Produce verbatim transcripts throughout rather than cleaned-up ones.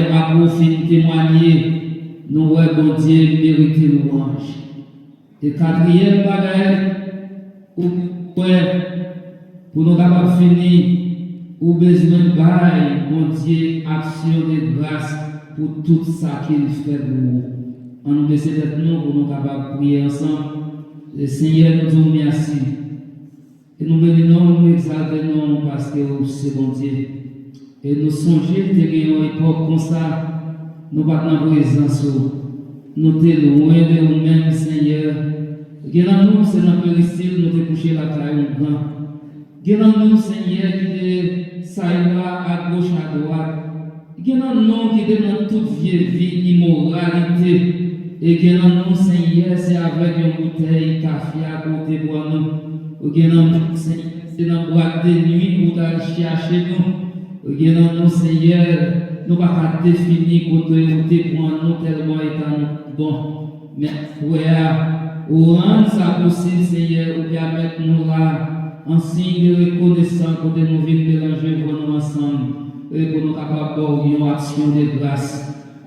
Marco fin temwanye, nou wè Bondye merite lwanj. E katriyèm bagay, ou wè, pou nou kapab fini, ou bezwen bay Bondye aksyon de gras pou tout sa ke l fè pou ou. Ann nou bese tèt nou pou nou kapab priye ansanm. E Senyè, nou di w mèsi. E nou beni non w, nou egzalte non w, paske w se Bondye. E nou sonje te gen yon epòk konsa, nou pa t nan prezans ou. Nou te lwen de ou menm, Senyè. Gen nan nou, se nan peristil nou te kouche lakay ougan. Gen nan nou, Senyè, ki te sa y la agoch adwat. Gen nan nou ki te nan tout vye vi imoralite. E gen nan nou, Senyè, se avèk yon boutèy tafya ke w te pran nou. Ou gen nan nou, Senyè, se nan bwat de nwi ou t al chache nou. Ou gen nan nou, Senyè, nou pa ka defini kote ou te pran nou tèlman eta nou bon. Men frè a, ou rann sa posib, Senyè, ou pèmèt nou la, an siy de rekonesan kote nou vin melanje vwa nou ansanm, e pou nou kapab ba w yon aksyon de gras.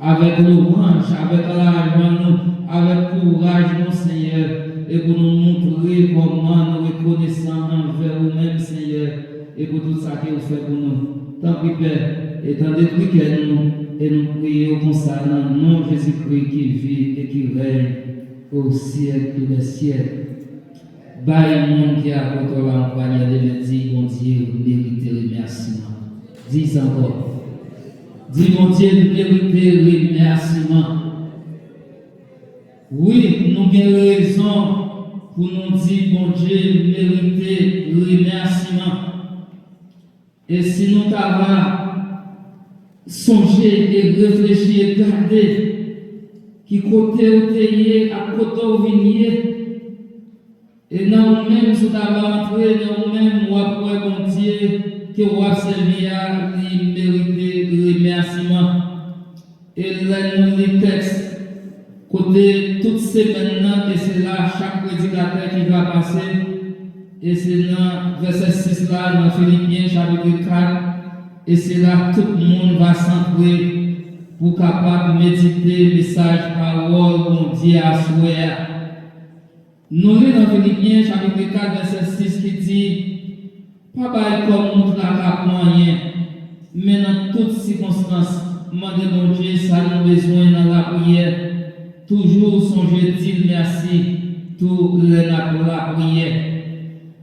Avèk lwanj, avèk lajan nou, avèk kouraj nou, Senyè, e pou nou montre kòman nou rekonesan anvè ou menm, Senyè, e pou tout sa ke ou fè pou nou. Tanpri, Pè, e tande pri kè nou, e nou priye w konsa nan non Jezikri ki viv e ki rèy o syèk dè syèk. Bay moun ki akote w la yon pwanyè de men, di, Bondye merite remèsiman. Di sa ankò. Di, Bondye merite remèsiman. Wi, nou gen rezon pou nou di Bondye merite remèsiman. E si nou ta va sonje e reflechi e gade ki kote ou te ye ak kote ou vin ye, e nan ou menm, si w ta va antre nan ou menm, w ap wè Bondye ke w ap sèvi a, li merite remèsiman. E lè nou li tèks kote tout semèn nan, e se la chak predikatè ki va pase, e se nan vèsè sis la, nan Filipyen chapit kat, e se la tout moun va santre pou kapab medite mesaj pawòl Bondye aswè a. Nou li nan Filipyen chapit kat vèsè sis ki di, pa bay kò nou traka pou anyen, men nan tout sikonstans, mande Bondye sa nou bezwen nan lapriyè, toujou sonje di l mèsi tou lè n ap lapriyè.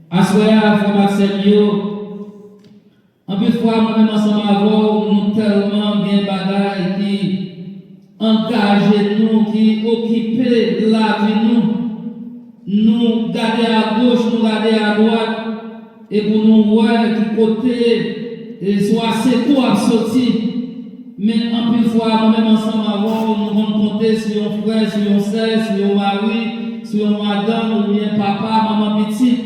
Aswè a, frè m ak sè m yo, anpil fwa, mwen menm ansanm avè w, nou tèlman gen bagay ki angaje nou, ki okipe lavi nou. Nou gade agoch, nou gade adwat, e pou nou wè ki kote, e swa sekou ap soti. Men anpil fwa, mwen menm ansanm avè w, nou konn konte sou yon frè, sou yon sè, sou yon mari, sou yon madanm oubyen papa, manman pitit.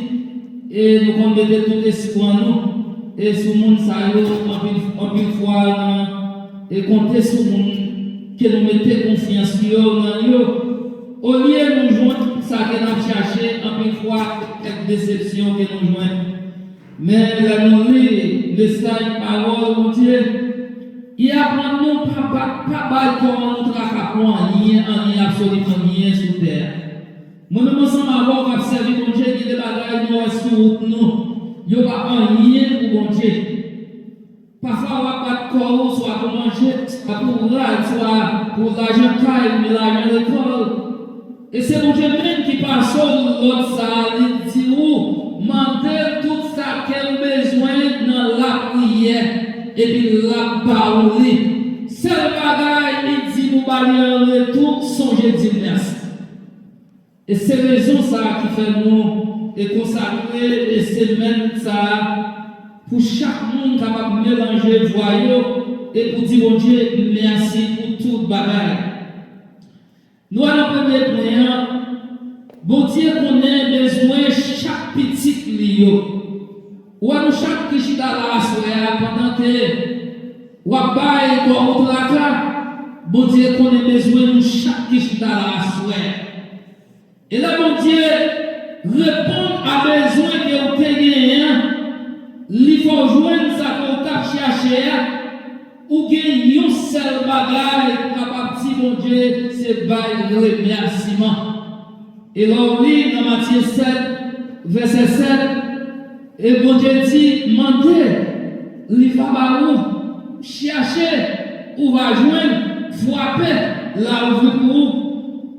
E nou konn mete tout espwa nou e sou moun sa yo, anpil, anpil fwa nou e konte sou moun ke nou mete konfyans yo nan yo. Olye nou jwenn sa ke n ap chache, anpil fwa kèk desepsyon ke nou jwenn. Men lè nou li mesaj pawòl Bondye, li aprann nou pa, pa, pa bay kò nou traka pou anyen, anyen, absoliman anyen sou tè a. Mwen menm ansanm avè w k ap sèvi Bondye, gen de bagay nou wè sou wout nou, yo pa anyen pou Bondye. Pafwa w ap bat kò w, swa pou manje, swa pou rad, swa pou lajan kay, oubyen lajan lekòl. E se Bondye menm ki pase w lòd sa a, li di w, mande l tout sa ke l bezwen nan lapriyè, epi l ap ba ou li. Sèl bagay li di pou ba li an retou, sonje di l mèsi. E se rezon sa a ki fè nou e konsakre e semèn sa a pou chak moun kapab melanje vwa yo e pou di Bondye mèsi pou tout bagay. Nou wè nan premye pwen an, Bondye konnen bezwen chak pitit li yo. Ou wè nou chak ki chita la aswè a, pandan ke w ap bay kò w traka, Bondye konnen bezwen nou chak ki chita la aswè a. E lè Bondye reponn a bezwen ke w te genyen an, li fè w jwenn sa ke w t ap chache a, ou gen yon sèl Bagay pou kapab di Bondye se bay remèsiman. E lè w li nan Matye sèt, vèsè sèt, e Bondye di, mande, li va ba ou, chèche, ou va jwenn, frape, l a ouvri pou ou.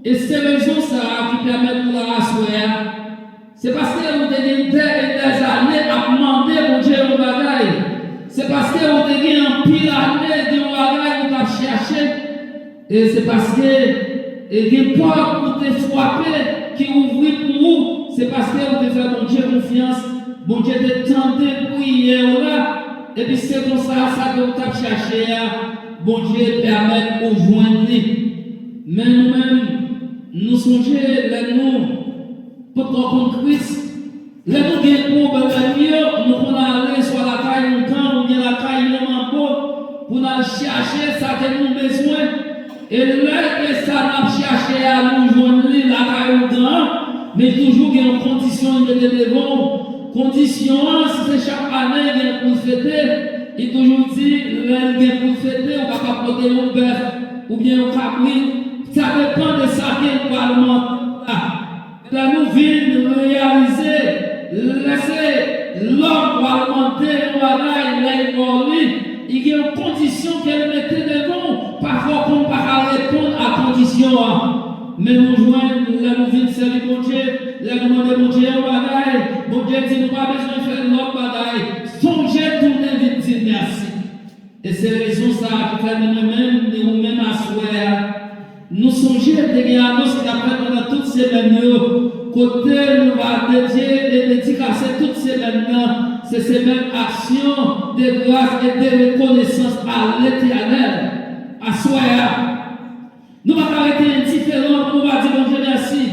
E se rezon sa a ki pèmèt nou la aswè a. Se paske ou te gen dè e dè ane ap mande Bondye yon bagay. Se paske ou te gen anpil ane de yon bagay ou t ap chache. E se paske e gen pòt ou te frape ki ouvri pou ou. Se paske ou te fè Bondye konfyans. Bondye te tande priyè w la. Epi se konsa, sa ke ou t ap chache a, Bondye pèmèt ou jwenn li. Men nou menm, nou sonje lè nou poko konn Kris. Lè nou gen pwoblèm yo, nou konn ale swa lakay yon gang oubyen lakay yon manbo pou n al chache sa ke nou bezwen. E lè ke sa n ap chache a, nou jwenn li lakay yon gang, men toujou gen yon kondisyon li mete devan w. Kondisyon an, si se chak ane gen pou l fete, li toujou di, lè l gen pou l fete, ou kapab pote yon bèf oubyen yon kabrit. Sa depann de sa ke l pral mande la. Lè nou vin reyalize, lè se lòm pral mande yon bagay, lè l ba w li, li gen yon kondisyon ke l mete devan w, pafwa w konn pa ka reponn a kondisyon an. Men nou jwenn, lè nou vin sèvi Bondye, lè nou mande Bondye yon bagay, Bondye di nou pa bezwen fè lòt bagay. Sonje tounen vin di l mèsi. E se rezon sa a ki fè ni mwen menm, ni ou menm aswè a, nou sonje te gen anons ki t ap fèt pandan tout semèn yo, kote nou va dedye e dedikase tout semèn nan, se semèn aksyon de gras e de rekonesans a Letènèl. Aswè a, nou pa ka rete endiferan pou nou pa di Bondye mèsi.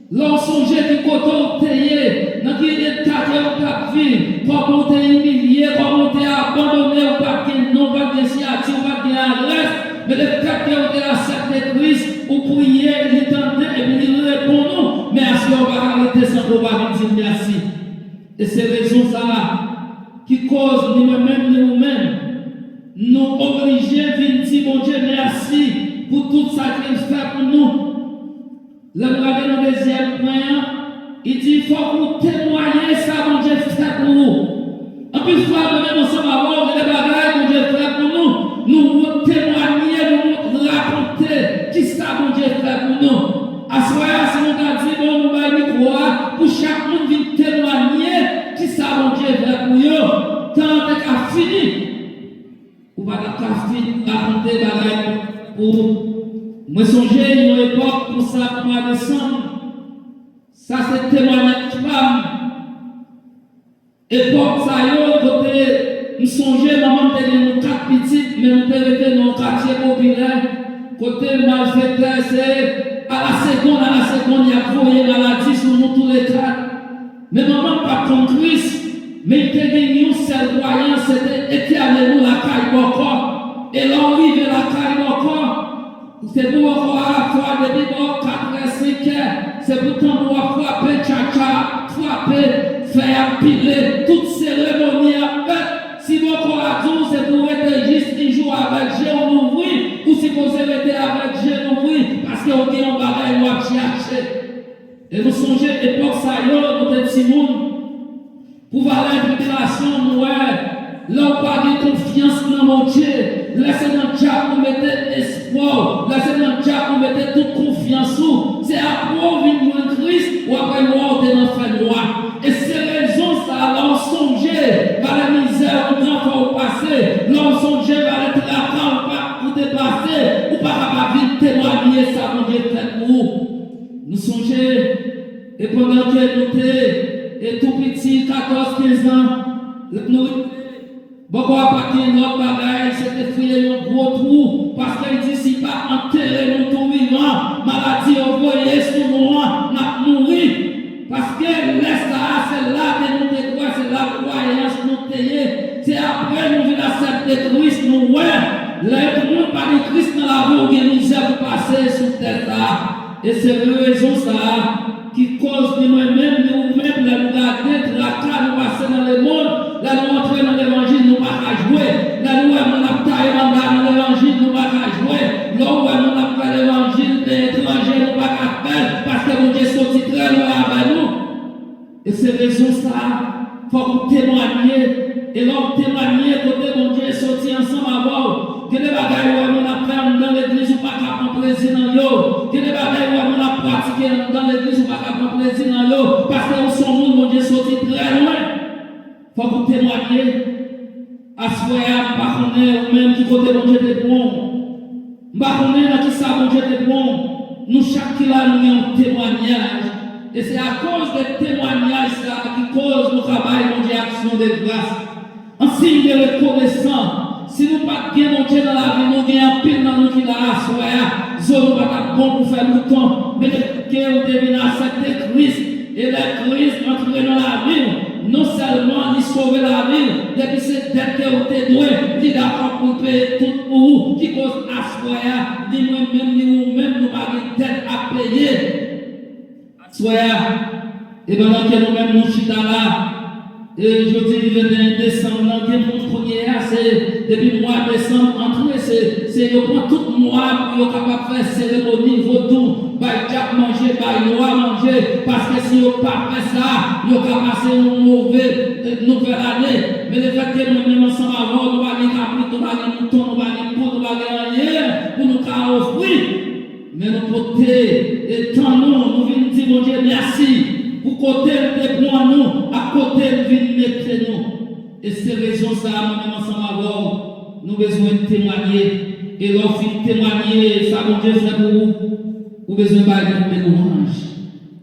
Lè w sonje ki kote w te ye, nan ki eta ke w t ap viv, kòman w te imilye, kòman w te abandone, ou pa t gen non, ou pa t gen siyati, ou pa t gen adrès, men lefètke w te aksepte Kris, ou priye, li tande epi li reponn ou, men aswè w pa ka rete san ke w pa vin di l mèsi. E se rezon sa a ki koz ni mwen menm ni ou menm, nou oblije vin di Bondye mèsi pou tout sa ke l fè pou nou. Lè nou gade nan dezyèm pwen an, li di fòk ou temwaye sa Bondye fè pou ou. Anpil fwa, mwen menm ansanm avè w, gen de bagay Bondye fè pou nou, nou temwaye, nou rakonte kisa Bondye fè pou nou. Aswè a, si nou ta di, bon, nou bay mikwo a pou chak moun vin temwaye kisa Bondye fè pou yo, tan an te ka fini. Ou pa t ap ka fin rakonte bagay pou ou. Mwen sonje yon epòk konsa pou mwa desanm. Sa se temwayaj pa m. Epòk sa yo kote m sonje manman m te gen nou kat pitit, men nou te rete nan yon katye popilè, kote malfektè se alasegonn, alasegonn y ap voye maladi sou nou toulèkat. Men manman m pa t konn Kris, men li te gen yon sèl kwayans, se te entène nou lakay bòkò. E lè w rive lakay bòkò, se pou bòkò a fwa depi bò katrè, senkè, se pou tanbou ap frape, tchatcha ap frape, fèy ap pile, tout seremoni ap fèt. Si bòkò a di w se pou w rete jis di jou avèk je w louvri, ou sipoze rete avèk je louvri, paske w gen yon bagay w ap chache. E nou sonje epòk sa yo, nou te timoun. Pou valè tribilasyon, nou wè, lè w pa gen konfyans nan Bondye, lè se nan dyab ou mete espwa w, lè se nan dyab ou mete tout konfyans ou, se apre w vin jwenn Kris, w ap wè w te nan fènwa. E se rezon sa a, lè w sonje valè mizè ou pran fò w pase, lè w sonje valè traka ou pa, ou te pase, ou pa kapab vin temwaye sa Bondye fè pou ou. Nou sonje, e pandan ke nou te, e tou piti, katòz, kenz an, lè nou rive, bòkò a pa t gen lòt bagay, se te fouye yon gwo twou, paske li di, si pa antere nou tou vivan, maladi yo voye sou nou an, n ap mouri. Paske lè sa a, se la ke nou te kwè, se la kwayans nou te ye. Se apre nou vin aksepte Kris, nou wè, lè yon moun pa gen Kris nan lavi w, gen mizè pou pase sou tè sa a. E se rezon sa a ki koz ni mwen menm, ni ou menm, lè nou gade traka nou pase nan lemonn, lè nou antre nan levanjil, nou pa ka jwe. Lè nou wè moun ap Sa e manda nan levanjil, nou pa ka jwe. Lè w wè moun ap fè levanjil, peyi etranje, nou pa ka fè l, paske Bondye soti trè lwen avè nou. E se rezon sa a, fòk ou temwanye. E lè w temwanye kote Bondye soti ansanm avè w, gen de bagay ou wè moun ap fè anndan legliz, ou pa ka pran plezi nan yo. Gen de bagay ou wè moun ap pratike anndan legliz, ou pa ka pran plezi nan yo. Paske ou se yon moun Bondye soti trè lwen. Fòk ou temwanye. Aswè a, m pa konnen ou menm ki kote Bondye te pran w. M pa konnen nan ki sa Bondye te pran w. Nou chak ki la, nou gen yon temwanyaj. E se akoz de temwanyaj sa a ki koz nou ka bay Bondye aksyon de gras. An siy de rekonesan, si nou pa t gen Bondye nan lavi nou, gen anpil nan nou ki la aswè a, zo nou pa t ap bon pou fè bouton. Men ke ou te vin aksepte Kris, e lè Kris antre nan lavi w, non sèlman li sove lavi w, depi se dèt ke ou te dwe, li dakò pou l peye tout pou ou. Ki koz aswè a, ni mwen menm, ni ou menm, nou pa gen dèt ap peye. Aswè a, e pandan ke nou menm nou chita la, e jodi venteyen desanm nan, gen moun kounye a, se depi mwa desanm antre, se, se yo pran tout mwa pou yo kapab fè seremoni vodou, bay dyab manje, bay lwa manje, paske si yo pa fè sa, yo ka pase yon move, e, nouvèl ane. Men lefètke mwen menm ansanm avè w, nou pa gen kabrit, nou pa gen mouton, nou pa gen poul, nou pa gen anyen pou nou ka ofri. Men nou pote, e, tan nou, nou vin di Bondye mèsi pou kote l te pran nou ak kote l vin mete nou. E se rezon sa a, mwen menm ansanm avè w, nou bezwen temwanye. E lè w fin temwanye sa Bondye fè pou ou, ou bezwen bay Bondye lwanj.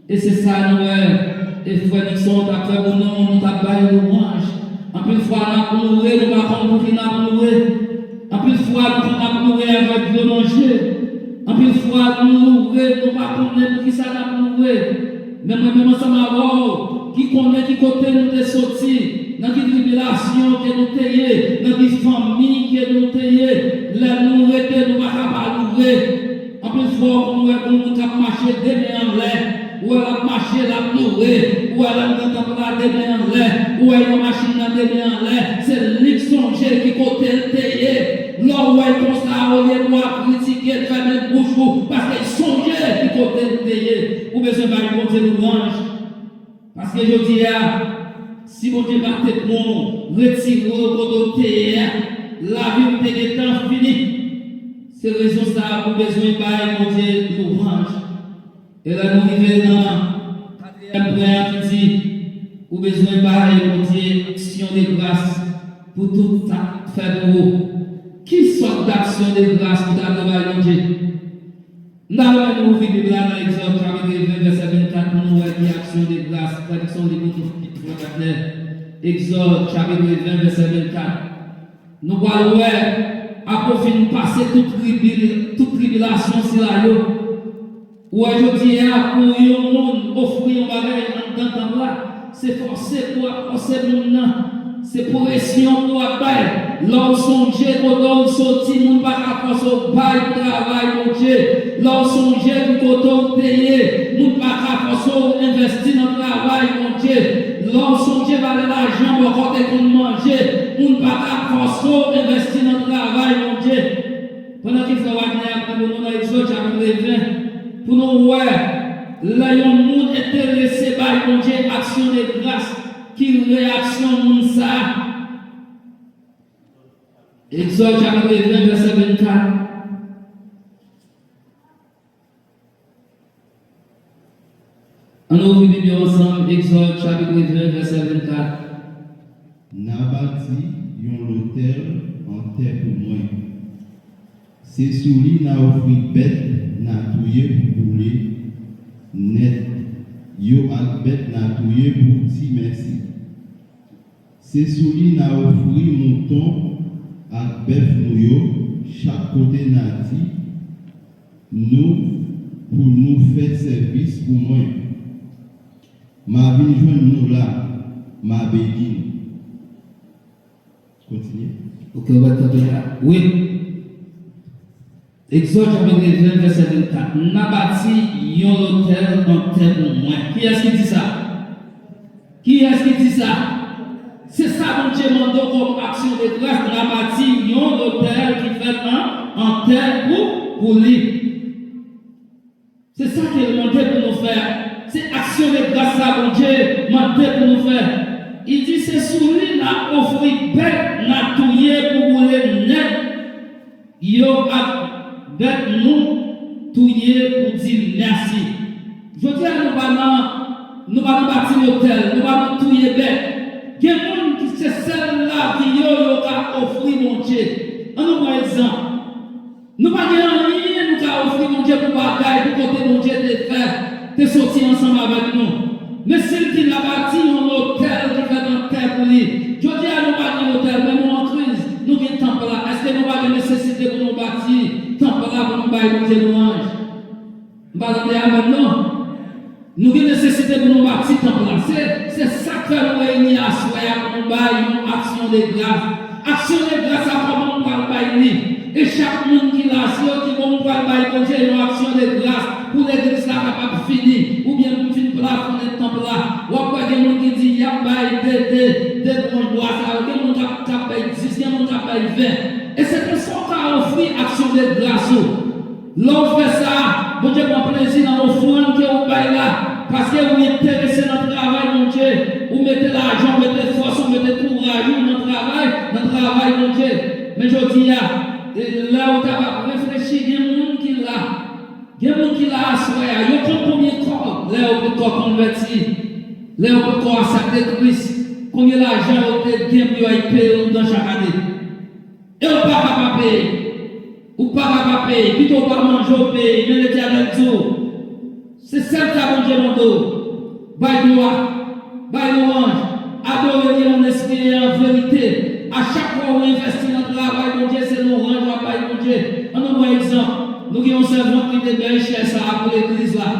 E se sa nou wè, e frè Nixon t ap fè pou nou, nou t ap bay lwanj. Anpil fwa n ap loure, nou pa konn pouki n ap loure. Anpil fwa nou konn ap loure avèk dlo nan je. Anpil fwa nou loure, nou pa konnen poukisa n ap loure. Men mwen menm ansanm avè w, ki konnen ki kote nou te soti, nan ki tribilasyon ke nou te ye, nan ki fanmi ke nou te ye, lè nou rete, nou pa ka pa loure. Anpil fwa, ou konn wè yon moun k ap mache de men anlè, ou wè l ap mache, l ap loure, ou wè l anndan tanp la de men anlè, ou wè l nan machin nan de men anlè, se li k sonje ki kote l te ye. Lè w wè l konsa, olye pou w ap kritike l, fèmen bouch ou, paske l sonje ki kote l te ye. Ou bezwen bay Bondye lwanj. Paske jodi a, si Bondye pa te pran w, retire w kote w te ye a, lavi w te gentan fini. Se rezon sa a pou w bezwen bay Bondye lwanj. E lè nou rive nan katriyèm pwen an ki di, ou bezwen bay Bondye aksyon de gras pou tout sa k fè pou ou. Ki sòt daksyon de gras ou ta dwe bay Bondye? M ta renmen nou ouvri Bib la nan Egzòd chapit ven, vèsè vennkat, pou nou wè ki aksyon de gras, tradiksyon li pou nou fè. Egzòd chapit ven, vèsè vennkat. Nou pral wè, apre w fin pase tout tribil-, tout tribilasyon sila yo, ou wè jodi a, pou yon moun ofri yon bagay anndan tanp la, se fòse pou w ap fòse moun nan. Se presyon pou w ap bay. Lè w sonje kote w soti, moun pa ka fòse w bay pou travay Bondye. Lè w sonje ki kote w te ye, moun pa ka fòse w envèsti nan travay Bondye. Lè w sonje valè lajan bòkò te konn manje, moun pa ka fòse w envèsti nan travay Bondye. Pandan ke frè Wagner ap li pou nou nan Egzòd chapit ven, pou nou wè, lè yon moun enterese bay Bondye aksyon de gras, ki reyaksyon moun sa a? Egzòd chapit ven, vèsè vennkat. Ann ouvri Bib yo ansanm, Egzòd chapit ven, vèsè vennkat. N a bati yon lotèl an tè pou mwen. Se sou li n a ofri bèt n a touye pou boule nèt yo ak bèt n a touye pou di mèsi. Se sou li n a ofri mouton ak bèf nou yo, chak kote n a di nou pou nou fè sèvis pou mwen. M a vin jwenn nou la, m a beni nou. Kontinye. Ok, ou mèt kanpe la. Wi. Egzòd chapit ven, vèsè vennkat. N a bati yon lotèl an tè pou mwen. Kiyès ki di sa? Kiyès ki di sa? Se sa Bondye mande w kòm aksyon de gras. N a bati yon lotèl tè pou, pou li. Se sa ke l mande pou nou fè. Se aksyon de gras sa Bondye mande pou nou fè. Li di se sou li n ap ofri bèt n ap touye pou boule nèt yo ak bèt nou touye pou di mèsi. Jodi a nou pa nan, nou pa nan bati lotèl, nou pa nan touye bèt. Gen moun ki se sèl lavi yo yo ka ofri Bondye. Ann nou pran egzanp. Nou pa gen anyen nou ka ofri Bondye pou bagay, pou kote Bondye te fè, te soti ansanm avèk nou. Men si l te ka bati yon lotèl ki fèt an tè pou li. Jodi a nou pa gen lotèl, men nou an kriz, nou gen tanp la. Èske nou pa gen nesesite pou nou bati tanp la pou nou bay Bondye lwanj? M pa tande amèn non. Nou gen nesesite pou nou bati tanp la. Se, se sa k fè nou reyini aswè a pou nou bay yon aksyon de gras. Aksyon de gras sa kòman nou pral bay li? E chak moun ki la, si yo di bon, nou pral bay Bondye yon aksyon de gras pou legliz la kapab fini, oubyen pou fin plafonnen tanp la, w ap wè gen moun ki di y ap bay de, de, de branch bwa sa yo, gen moun k ap, k ap bay dis, gen moun k ap bay ven. E se konsa w ka ofri aksyon de gras ou. Lè w fè sa, Bondye pran plezi nan ofrann ke w bay la, paske ou enterese nan travay Bondye, ou mete lajan, ou mete fòs, ou mete kouraj ou nan travay, nan travay Bondye. Men jodi a, e lè w ta va reflechi, gen moun ki la, gen moun ki la aswè a, yo konn konbyen kòb, lè yo poko konvèti, lè yo poko aksepte Kris, konbyen lajan yo te gen pou yo al peye yon dan chak ane. E ou pa ka pa peye. Ou pa ka pa peye. Pito ou pa manje ou peye. Men Letènèl di w, se sèl sa Bondye mande w. Bay glwa. Bay lwanj. Adore li an lespri e an verite. A chak fwa ou envesti nan travay Bondye, se lwanj w ap bay Bondye. Ann nou pran egzanp. Nou gen yon sèvant ki te bay chè sa a pou legliz la.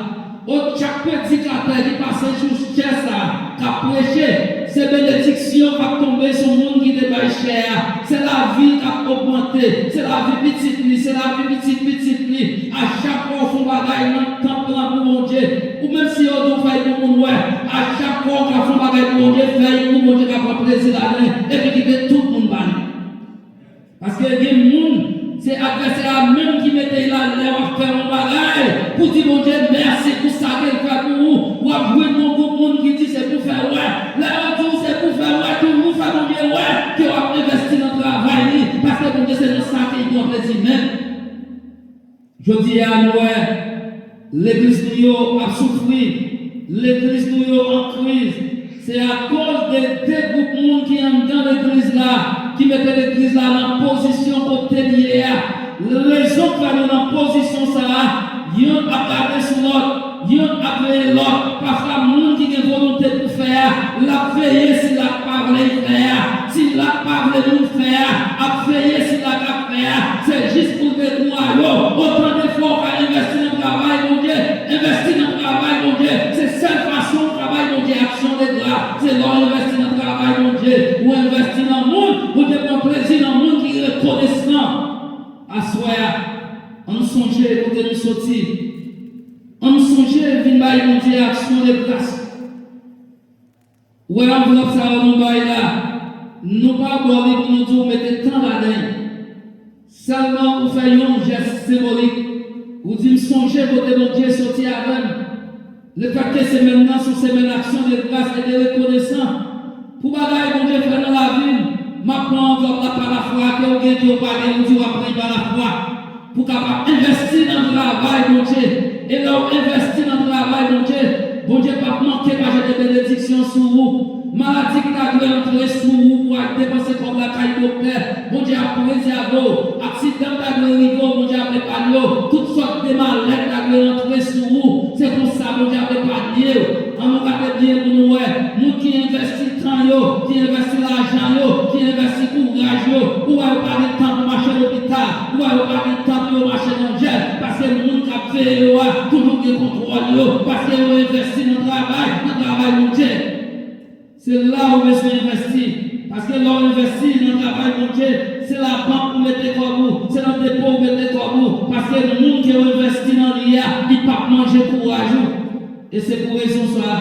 O, chak predikatè ki pase sou chè sa a, k ap preche, se benediksyon k ap tonbe sou moun ki te bay chè a. Se lavi l k ap ogmante, se lavi pitit li, se lavi pitit pitit li. A chak fwa w fè yon bagay nan tanp lan pou Bondye, ou menm si yo di w fè l pou moun wè, a chak fwa w ka fè yon bagay pou Bondye, fè l pou Bondye ka pran plezi ladan l, epi kite tout moun ba li. Paske gen moun, se advèsè a menm ki mete l la lè w ap fè yon bagay pou di Bondye mèsi pou sa ke l fè pou ou. W ap jwenn yon gwoup moun ki di se pou fè wè. Lè yo di w se pou fè wè, toujou fè Bondye wè ke w ap envesti nan travay li, paske Bondye se nan sa ke li pran plezi menm. Jodi a, nou wè, legliz nou yo ap soufri, legliz nou yo an kriz. Se akoz de de gwoup moun ki anndan legliz la, ki mete legliz la nan pozisyon kote l ye a. Rezon k fè nou nan pozisyon sa a, youn ap gade sou lòt, youn ap veye lòt. Pafwa, moun ki gen volonte pou fè a, l ap veye sila k pa vle l fè a. Sila k pa vle moun fè a, ap veye sila k ap fè a. Se jis pou l dekouraje w. Otan de fwa w ka envesti nan travay Bondye, envesti nan travay Bondye. Se sèl fason w ka bay Bondye aksyon de gras. Se lè w envesti nan travay Bondye, ou envesti nan moun, Bondye pran plezi nan moun ki rekonesan. Aswè a, ann sonje kote nou soti. Ann sonje vin bay Bondye aksyon de gras. Ou wè anvlòp sa yo nou bay la, nou pa ba w li pou nou di w mete tan ladan l. Sèlman ou fè yon jès senbolik. Ou di m sonje kote Bondye soti avè m. Lefètke semèn nan se yon semèn aksyon de gras e de rekonesan pou bagay Bondye fè nan lavi m, m ap pran anvlòp la pa lafwa, ke w gen, ke w pa gen, ou di w ap pran l pa lafwa. Pou w kapab envesti nan travay Bondye. E lè w envesti nan travay Bondye, Bondye p ap manke pa jete benediksyon sou ou. Maladi ki ta dwe antre sou ou pou w al depanse kòb la kay doktè, Bondye ap prezève w. Aksidan ki ta dwe rive w, Bondye ap epanye w. Tout sòt de malè ki ta dwe antre sou ou, se konsa Bondye ap epanye w. Ann nou gade byen pou nou wè, moun ki envesti tan yo, ki envesti lajan yo, ki envesti kouraj yo, ou wè yo pa gen tan pou mache lopital, ou wè yo pa gen tan pou yo mache nan jèn, paske moun k ap veye yo a toujou gen kontwòl yo, paske yo envesti nan travay, nan travay Bondye. Se la ou bezwen envesti, paske lè w envesti nan travay Bondye, se labank ou mete kòb ou, se nan depo ou mete kòb ou, paske moun ke w envesti nan li a, li p ap manje kouraj ou. E se pou rezon sa a,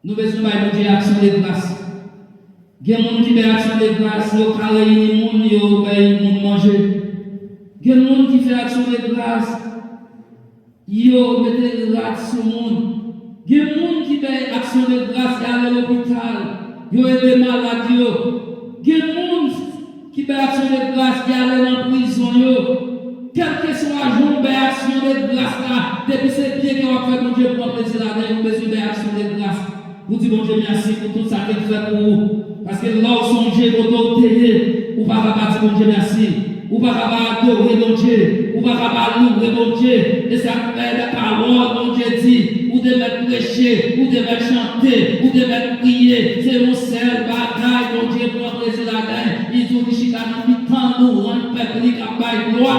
nou bezwen bay Bondye aksyon de gras. Gen moun ki bay aksyon de gras, yo ka reyini moun, yo bay moun manje. Gen moun ki fè aksyon de gras, yo mete rad sou moun. Gen moun ki bay aksyon de gras, y ale lopital, yo ede malad yo. Gen moun ki bay aksyon de gras, y ale nan prizon yo. Kèlkeswa jan w bay aksyon de gras la, depi se byen ke w ap fè Bondye pran plezi ladan l, ou bezwen bay aksyon de gras. Ou di Bondye mèsi pou tout sa ke l fè pou ou. Paske lè w sonje kote w te ye, ou pa ka pa di Bondye mèsi. Ou pa ka pa adore Bondye. Ou pa ka pa louwe Bondye. E sa k fè nan pawòl Bondye di, ou te mèt preche, ou te mèt chante, ou te mèt priye. Se yon sèl bagay Bondye pran plezi ladan l. Li di w li chita nan mitan louwanj pèp li k ap bay glwa.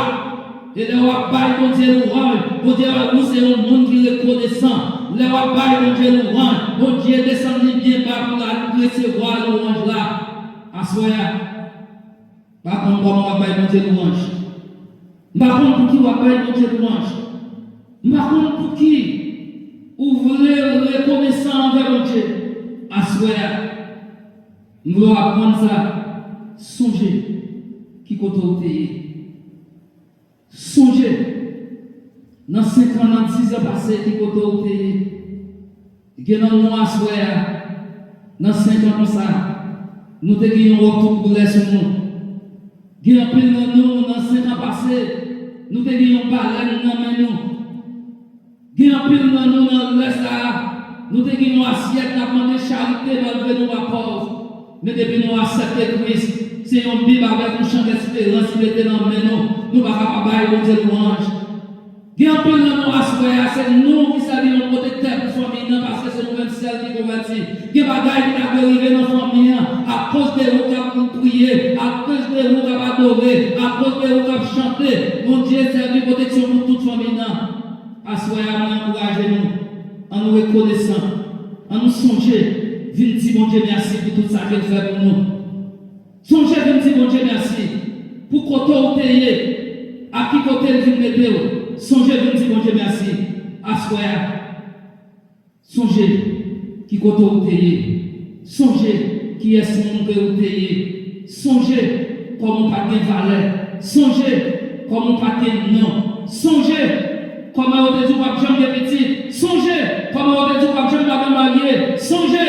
E lè w ap bay Bondye louwanj, Bondye wè ou se yon moun ki rekonesan. Lè w ap bay Bondye louwanj, Bondye desann li byen ba pou l al resevwa louwanj la. Aswè a, m pa konn kòman w ap bay Bondye louwanj. M pa konn pouki w ap bay Bondye louwanj. M pa konn pouki ou vle rekonesan anvè Bondye. Aswè a, m vle w aprann sa. Sonje ki kote w te ye. Sonje, nan senk an, nan diz an pase, ki kote w te ye. Gen nan nou aswè a, nan senk an konsa, nou te gen yon wòb tout koulè sou nou. Gen anpil nan nou, nan senk an pase, nou te gen yon balèn nan men nou. Gen anpil nan nou nan lè sa a, nou te gen yon asyèt n ap mande charite malgre nou pa pòv. Men depi nou aksepte Kris, se yon Bib avèk yon chan desperans li mete nan men nou. Nou pa ka pa bay Bondye lwanj. Gen anpil nan nou aswè a, se nou ki sèvi yon pwotektè pou fanmi nan, paske se nou menm sèl ki konvèti. Gen bagay ki ta dwe rive nan fanmi an, akoz de ou k ap priye, akoz de ou k ap adore, akoz de ou k ap chante. Bondye sèvi pwoteksyon pou tout fanmi nan. Aswè a, mwen ankouraje nou. Ann nou rekonesan. Ann nou sonje vin di Bondye mèsi pou tout sa ke l fè pou nou. Sonje vin di Bondye mèsi pou kote w te ye, a ki kote l vin mete w. Sonje vin di Bondye mèsi aswè a. Sonje ki kote w te ye. Sonje kiyès moun ke w te ye. Sonje kòman w pa t gen valè. Sonje kòman w pa t gen non. Sonje kòman yo te di w p ap janm gen pitit. Sonje kòman yo te di w p ap janm madanm marye. Sonje